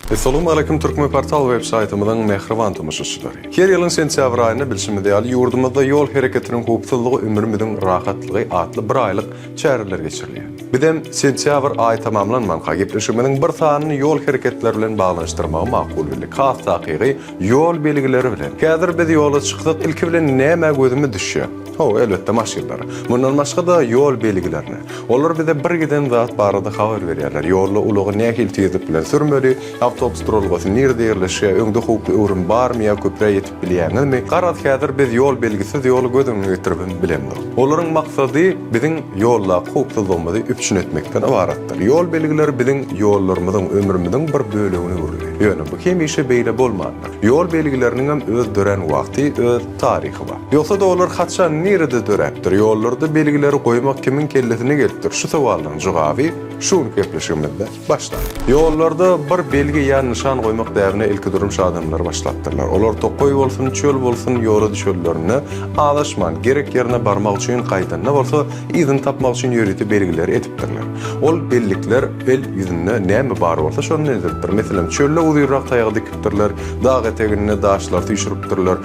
Essalawmaleýkim Türkmenportal web saýtymyzyň mähriban tomaşaçylary! Her ýylyň sentýabr aýynda bilşimiz ýaly ýurdumyzda Ýol hereketiniň howpsuzlygy ömrümiziň rahatlygy atly bir aýlyk çäreler geçirilýär. Bizem sentýabr aýy tamamlanmanka gepleşigimiziň bir sanyny ýol hereketleri bilen baglanyşdyrmagy makul bildik. Has takygy ýol belgileri bilen. Häzir biz ýola çyksak ilki bilen nämä gözümiz düşýär? Hawa, elbetde maşynlara. Mundan başga-da ýol belgilerine. Olar bize bir giden zat barada habar berýärler. Ýolda ulagy nähili tizlik bilen sürmeli, awtobus duralgasy nirede ýerleşýär, öňde howply öwrüm barmy ýa köprä ýetip bilýäňizmi? Garaz, häzir biz ýol belgisiz ýoly göz öňüne getiribem bilemzok. Olaryň maksady biziň ýoldaky howpsuzlygymyzy üpjün etmekden ybaratdyr. Ýol belgileri biziň ýollarymyzyň, ömrümiziň bir bölegine öwrüldi. Ýöne bu hemişe beýle bolmandyr. Ýol belgileriniňem öz dörän wagty, öz taryhy bar. Ýogsa-da olar haçan, nirede döräpdir? Ýollarda belgileri goýmak kimiň kellesine gelipdir? Şu sowallaryň jogaby şu günki gepleşigimizde başlar. Ýollarda bir belgi ýa nyşan goýmak däbine ilki durmuş adamlary başlapdyrlar. Olar tokaý bolsun, çöl bolsun ýola düşenlerinde azaşman, gerek ýerine barmak üçin, gaýdanda bolsa yzyny tapmak üçin ýörite belgileri edipdirler. Ol bellikler el ýüzünde näme bar bolsa şondan edilipdir. Meselem, çölde uzynrak taýagy dikipdirler, dag eteginde daşlary süýşüripdirler,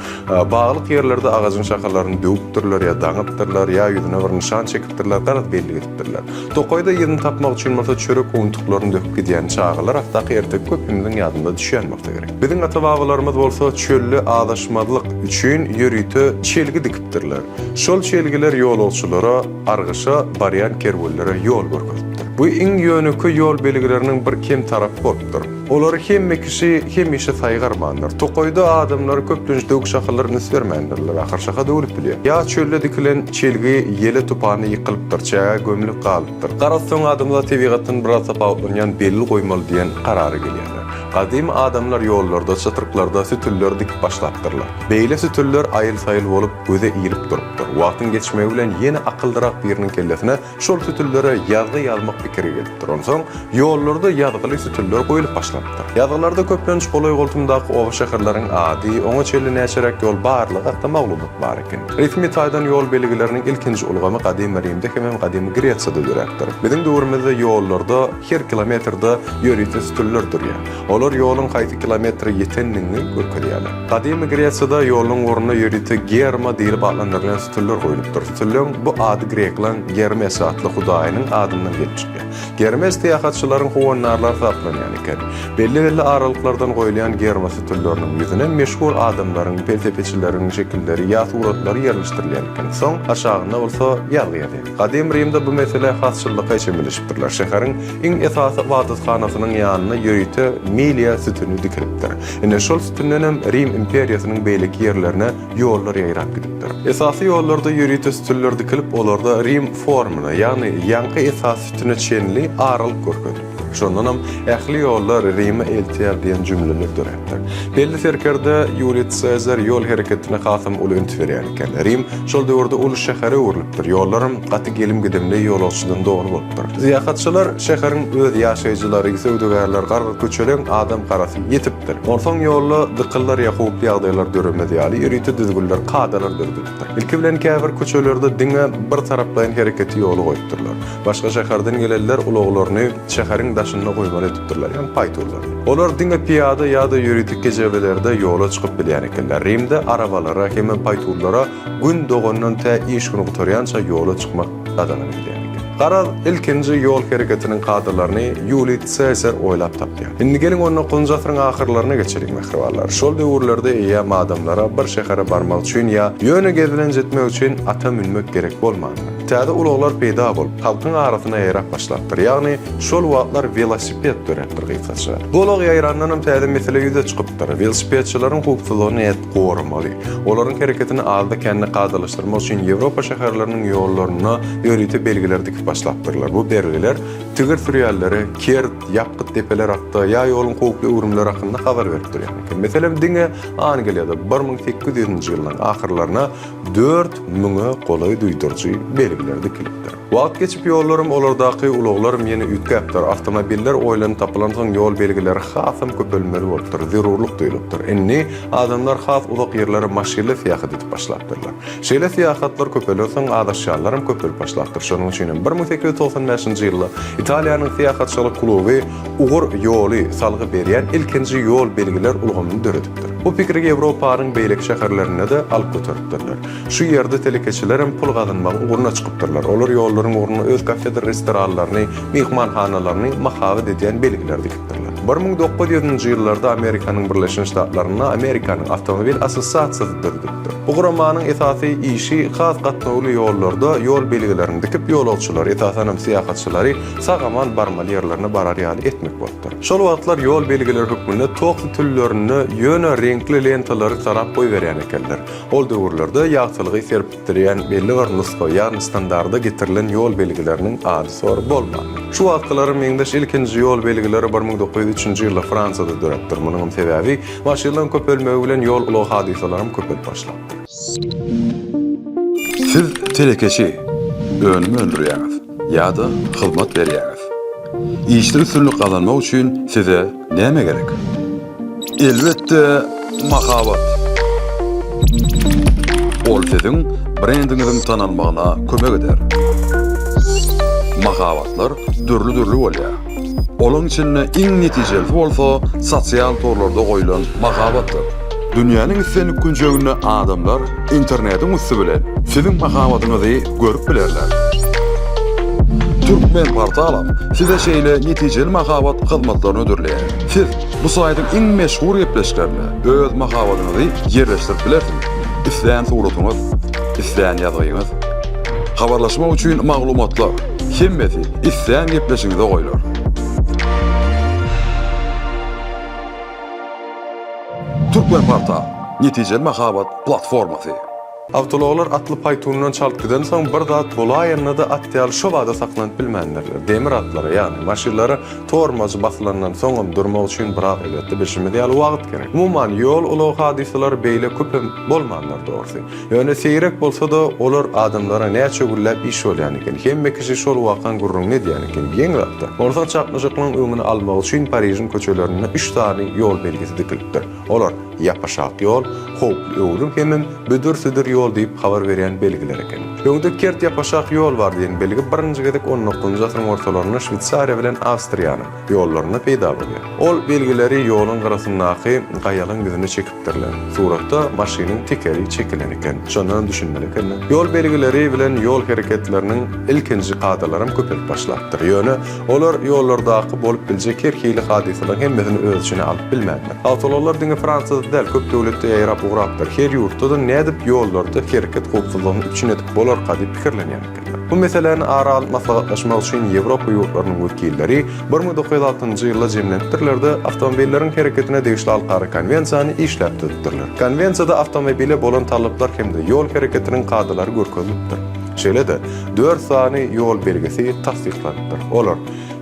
Baglyk ýerlerde agajyň şahalaryny döwüpdirler ýa daňypdyrlar, ýa ýüzüne bir nyşan çekipdirler, garaz bellik edipdirler. Tokaýda yzyny tapmak üçin bolsa çörek owuntyklaryny döküp gidýän çagalar hakdaky erteki köpimiziň ýadynda düşýän bolsa gerek. Biziň ata-babalarymyz bolsa çölde azaşmazlyk üçin ýörite çelgi dikipdirler. Şol çelgiler ýolagçylara, argyşa barýan kerwenlere ýol görkezipdir. Bu iň ýönekeý ýol belgileriniň bir kem tarapy bolupdyr. Olary hemme kişi hemişe saýgarmandyr. Tokaýda adamlar köplenç döwük şahalara üns bermändirler, ahyr şaha döwlüp bilýär. Ýa çölde dikilen çelgi ýele-tupana ýykylypdyr, çägä gömlüp galypdyr. Garaz, soň adamzat tebigatdan biraz tapawutlanýan belgi goýmaly diýen karara gelýärler. Gadymy adamlar ýollarda, çytryklarda sütünleri dikip başlapdyrlar. Beýle sütünler aýyl-saýyl bolup, göze ilip durupdyr. Wagtyň geçmegi bilen ýene akyllyrak biriniň kellesine Şol sütünlere ýazgy ýazmak pikiri gelipdir. Onsoň ýollarda ýazgyly sütünler goýlup başlanypdyr. Ýazgylarda köplenç golaý-goltumdaky oba-şäherleriň ady, oňa çenli näçeräk ýol barlygy hakda maglumat bar eken. Resmi taýdan ýol belgileriniň ilkinji ulgamy Gadymy Rimde hemem Gadymy Gresiýada döräpdir. Biziň döwrümizde ýollarda her kilometrde ýörite sütünler durýar. Olar ýoluň haýsy kilometre ýetendigini görkezýärler. Gadymy Gresiýada ýoluň ugrunda ýörite germa diýlip atlandyrylýan sütünler goýlupdyr. Sütünleň bu ady grekleň Germes atly hudaýynyň adyndan gelip çykýar. Germes syýahatçylaryň howandarlary hasaplanýan eken. Belli-belli aralyklardan goýulýan germa sütünleriniň ýüzüne meşhur adamlaryň, pelsepeçileriň şekilleri ýa suratlary ýerleşdirilýän eken. Soň aşagynda bolsa ýazgy ýazýar. Gadym Rimde bu meselä has çynlakaý çemeleşipdirler. Şäheriň iň esasy ybadathanasynyň ýanynda ýörite Miliýa sütüni dikilipdir. Ine, şol sütündenem Rim imperiýasynyň beýleki ýerlerine ýollar ýaýrap gidipdir. Esasy ýollarda ýörite sütünler dikilip, olarda Rim formuna, ýagny ýaňky esasy sütüne çenli aralyk görkezilipdir. Şondanam ähli ýollar Rime eltýär diýen jümleler döräpdir. Belli serkerde Ýuliý Sezar ýol hereketine hasam uly üns berýän eken. Rim şol döwürde uly şähere öwrülipdir, ýollaram gaty gelim-gidimli ýolagçydan doly bolupdyr. Syýahatçylar, şäheriň öz ýaşaýjylary, söwdagärler garga köçeleň adam garasy ýetipdir. Onsoň ýolda dykyllar ýa howply ýagdaýlar döremez ýaly ýörite düzgünler, kadalar döredilipdir. Ilki bilen käbir köçelerde diňe bir taraplaýyn hereketi ýola goýupdyrlar. Başga şäherden gelenler ulaglaryny şäheriň daşynda goýmaly edipdirler, ýagny paýtunlaryny. Olar diňe pyýada ýa-da ýörite kejebelerde ýola çykyp bilýän ekenler. Rimde arabalara hemem paýtunlara Gün dogandan tä iş güni gutarýança ýola çykmak gadagan edilýän eken. Garaz, ilkinji ýol hereketiniň kadalaryny Ýuliý Sezar oýlap tapýar. Indi geliň on dokuzynjy asyryň ahyrlaryna geçeliň, mähribanlar. Şol döwürlerde eýýäm adamlara bir şähere barmak üçin ýa ýöne gezelenç etmek üçin ata münmek gerek bolmandyr. Täze ulaglar peýda bolup, halkyň arasyna ýaýrap başlapdyr. Ýagny, şol wagtlar welosiped döräpdir gysgaça. Bu ulag ýaýrandanam täze mesele ýüze çykypdyr. Welosipedçileriň howpsuzlygyny nädip goramaly? Olaryň hereketini azda-kände kadalaşdyrmak üçin Ýewropa şäherleriniň ýollarynda ýörite belgiler dikip başlapdyrlar. Bu belgiler tigir sürýänlere kert, ýapgyt depeler hakda ýa ýoluň howply öwrümleri hakynda habar berip durýan eken. Meselem, diňe Angliýada 1800-nji ýyllaryň ahyrlaryna dört müňe golaý duýduryjy belgiler dikilipdir. Wagt geçip ýollaram, olardaky ulaglaram ýene üýtgäpdir. Awtomobiller oýlanyp tapylansoň ýol belgileri hasam köpelmeli bolupdyr, zerurlyk duýlupdyr. Indi adamlar has uzak ýerlere maşynly syýahat edip başlapdyrlar. Şeýle syýahatlar köpelensoň azaşýanlaram köpelip başlapdyr. Şonuň üçinem 1895-nji ýylda. Italiýanyň syýahatçylyk kluby ugur ýoly salgy berýän ilkinji ýol belgiler ulgamyny döredipdir. Bu pikiri Ýewropanyň beýleki şäherlerinde-de alyp göteripdirler. Şu ýerde telekeçilerem pul gazanmagyň ugruna çykypdyrlar. Olar ýollaryň ugrunda öz kafedir restoranlaryny, myhmanhanalaryny mahabat edýän belgileri dikipdirler. 1900-nji ýyllarda Amerikanyň Birleşen Ştatlarynda Amerikanyň Awtomobil assosiasiýasy döredilipdir. Bu guramanyň esasy işi has gatnawly ýollarda ýol belgilerini dikip, ýolagçylary, esasanam syýahatçylary sag-aman barmaly ýerlerine barar ýaly etmek bolupdyr. Şol wagtlar ýol belgileri hökmünde tok sütünlerinde ýöne reňkli lentalary sarap goýberýän ekenler. Ol döwürlerde ýagtylygy serpikdirýän belli bir nusga, ýagny standarda getirilen ýol belgileriniň ady-sory bolmandyr. Şu wagtkylara meňzeş ilkinji ýol belgileri 1903-nji ýylda Fransiýada döräpdir. Munuňam sebäbi, maşynlaryň köpelmegi bilen ýol-ulag hadysalaram köpelip başlapdyr. Siz telekeçi, önüm öndürýäňiz ýa-da hyzmat berýäňiz. Işde üstünlik gazanmak üçin size näme gerek? Elbetde, mahabat. Ol siziň brendiňiziň tanalmagyna kömek eder. Mahabatlar dürli-dürli bolýar. Olaň içinde iň netijelisi bolsa sosial torlarda goýlan mahabatdyr. Dünýäniň islendik künjeginde adamlar internetiň üsti bilen siziň mahabatyňyzy görüp bilerler. Türkmenportalam size şeýle netijeli mahabat hyzmatlaryny hödürleýär. Siz bu saýtyň iň meşhur gepleşiklerinde öz mahabatyňyzy ýerleşdirip bilersiňiz. Islän suratyňyz, islän ýazgyňyz. Habarlaşmak üçin maglumatlar, hemmesi islän gepleşigiňize goýlar. Türkmenportal, netijeli mahabat platformasy. Awtoulaglar atly paýtundan çalt gidensoň, bir zat bolaýanda-da at ýaly şobada saklanyp bilmändirler. Demir atlara, ýagny maşynlara tormozy basylandan soňam durmak üçin biraz, elbetde, bilşimiz ýaly wagt gerek. Umuman, ýol-ulag hadysalary beýle köpem bolmandyr, dogrusy. Ýöne seýrek bolsa-da, olar adamlara näçe gülläp iş bolýan eken. Hemme kişi şol wakaň gürrüňini edýän eken. Geň zatda. Onsoň çaknyşyklygyň öňüni almak üçin Parižiň köçelerinde üç sany ýol belgisi dikilipdir. Olar, ýapaşak ýol, howply öwrüm hemem büdür-südür ýol diýip habar berýän belgiler eken. Öňde kert ýapaşak ýol bar diýen belgi birinji gezek on dokuzynjy asyryň ortalarynda Şweýsariýa bilen Awstriýanyň ýollarynda peýda bolýar. Ol belgileri ýoluň gyrasyndaky gaýalyň ýüzüne çekipdirler. Suratda maşynyň tekeri çekilen eken. Şondanam düşünmeli ekenler. Ýol belgileri bilen ýol hereketleriniň ilkinji kadalaram köpelip başlapdyr. Ýöne Olar ýollardaky bolup biljek her hili hadysalaryň hemmesini öz içine alyp bilmändir. Awtoulaglar diňe Fransiýada däl, köp döwletde ýaýrap ugrapdyr. Her ýurtda-da nädip ýollarda hereket howpsuzlygyny üpjün edip bolarka diýip pikirlenýän ekenler. Bu meseläni ara alyp maslahatlaşmak üçin Ýewropa ýurtlarynyň wekilleri 1906-njy ýylda jemlenipdirler-de, awtomobilleriň hereketine degişli halkara konwensiýany işläp düzüpdirler. Konwensiýada awtomobile bolan talaplar hem-de ýol hereketiniň kadalary görkezilipdir. Şeýle-de, dört sany ýol belgisi tassyklanypdyr. Olar,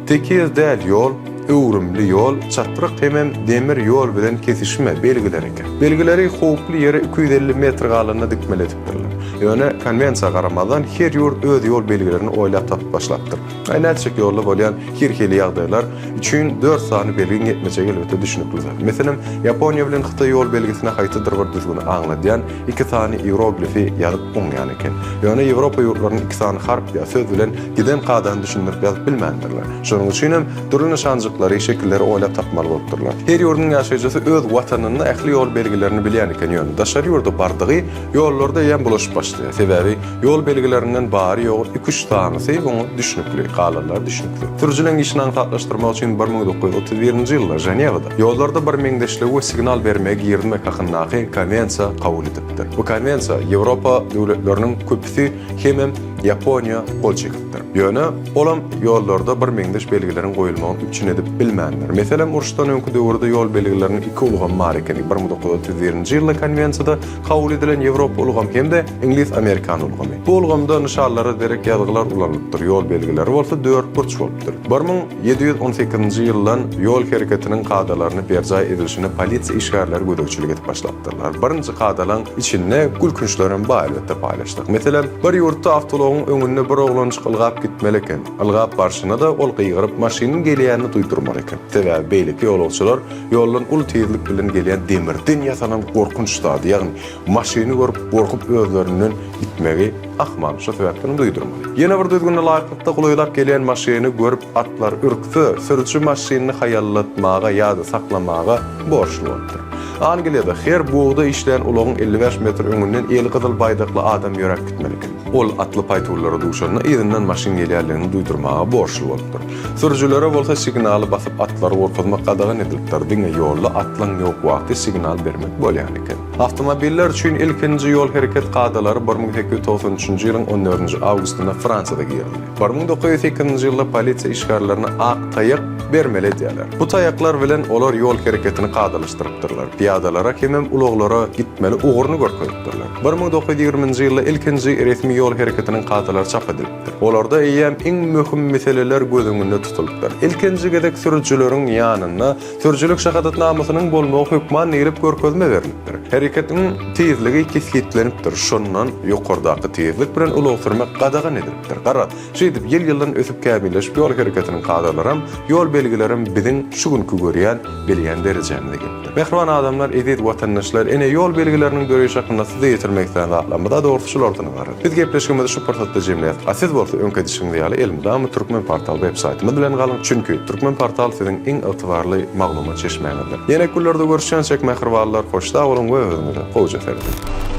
tekiz däl ýol, öwrümli ýol, çatryk hemem demir ýol bilen kesişme belgileri eken. Belgileri howply ýere 250 metr galanda dikmeli edipdirler. Ýöne, konwensiýa garamazdan, her ýurt öz ýol belgilerini oýlap tapyp başlapdyr. Aý, nätjek ýolda bolýan her hili ýagdaýlar üçin dört sany belgiň ýetmejegi elbetde düşnükli zat. Meselem, Ýaponiýa bilen Hytaý ýol belgisine haýsydyr bir düzgüni aňladýan iki sany ieroglifi ýazyp oňýan eken. Ýöne Ýewropa ýurtlarynyň iki sany harp ýa söz bilen giden kadany düşündirip ýazyp bilmändirler. Şonuň üçin hem dürli nyşanjyklary, şekilleri oýlap tapmaly bolupdyrlar. Her ýurduň ýaşaýjysy öz watanynda ähli ýol belgilerini bilýän eken, ýöne daşary ýurda bardygy ýollarda eýýäm bulaşyp başlaýar. Sebäbi ýol belgilerinden bary-ýogy iki-üç sanysy oňa düşnükli, galanlary düşnüksiz. Sürüjileň işini aňsatlaşdyrmak üçin 1931-nji ýylda Ženewada ýollarda birmeňzeşligi we signal bermegi girizmek hakyndaky konwensiýa kabul edilipdir. Bu konwensiýa Ýewropa döwletleriniň köpüsi hemem Ýaponiýa gol çekipdir. Ýöne olam ýollarda birmeňzeş belgileriň goýulmagyny üpjün edip bilmändir. Meselem, uruşdan öňki döwürde ýol belgileriniň iki ulgamy bar ekeni, 1931-nji ýylda konwensiýada kabul edilen Ýewropa ulgamy hem-de iňlis-amerikan ulgamy. Bu ulgamda nyşanlara derek ýazgylar ulanylypdyr, ýol belgileri bolsa dörtburç bolupdyr. 1718-nji ýyldan ýol hereketiniň kadalaryny berjaý edilişine polisiýa işgärleri gözegçilik edip başlapdyrlar. Birinji kadalaň içinde gülkünçlerem bar elbetde paýlaşsak. Meselem, bir ýurtda awtoulaglar. ulagyň öňünde bir oglanjyk ylgap gitmeli eken. Ylgap barşyna-da ol gygyryp maşynyň gelýänini duýdurmaly eken. Sebäbi beýleki ýolagçylar ýoldan uly tizlik bilen gelýän demirden ýasalan gorkunç zady, ýagny maşyny görüp gorkup özlerinden gitmegi ahmal. Şo sebäpdenem duýdurmaly. Ýene bir düzgüne laýyklykda golaýlap gelýän maşyny görüp atlar ürkse, sürüji maşynyny haýallatmaga ýa-da saklamaga borçly bolupdyr. Angliýada her bugda işleýän ulagyň 55 metr öňünden eli gyzyl baýdakly adam ýöräp gitmeli eken. Ol atly paýtunlara duşanda yzyndan maşyn gelýänligini duýdurmaga borçly bolupdyr. Sürüjilere bolsa signaly basyp atlary gorkuzmak gadagan edilipdir, diňe ýolda atlaň ýok wagty signal bermek bolýan eken. Awtomobiller üçin ilkinji ýol hereket kadalary 1893-nji ýylyň on dördünji awgustynda Fransiýada girizildi. 1908-nji ýylda polisiýa işgärlerine ak taýak bermeli edýärler. Bu taýaklar bilen olar ýol hereketini kadalaşdyrypdyrlar, pyýadalara hemem ulaglara gitmeli ugruny görkezipdirler. 1920-nji ýylda ilkinji resmi ýol hereketiniň kadalary çap edilipdir. Olarda eýýäm iň möhüm meseleler göz öňünde tutulypdyr. Ilkinji gezek sürüjileriň ýanynda sürüjilik şahadatnamasynyň bolmagy hökman diýlip görkezme berlipdir. Hereketiň tizligi kesgitlenipdir, şondan ýokardaky tizlik bilen ulag sürmek gadagan edilipdir. Garaz, şeýdip ýyl-ýyldan ösüp kämilleşip ýol hereketiniň kadalaram, ýol belgilerem biziň şu günki görýän, bilýän derejämize gelipdir. Mähriban adamlar, eziz watandaşlar, ene ýol belgileriniň döreýşi hakynda size ýetirmek islän zatlarymyz-a dogrusy şulardan ybarat. Biz gepleşigimizi şu pursatda jemleýäs. A siz bolsa öňki edişiňiz ýaly elmydama Türkmen Portal web saýtymyz bilen galyň, çünki Türkmen Portal siziň iň ygtybarly maglumat çeşmäňizdir. Ýene günlerde görüşýänçäk mähribanlar hoş sag boluň we özüňize gowja serediň.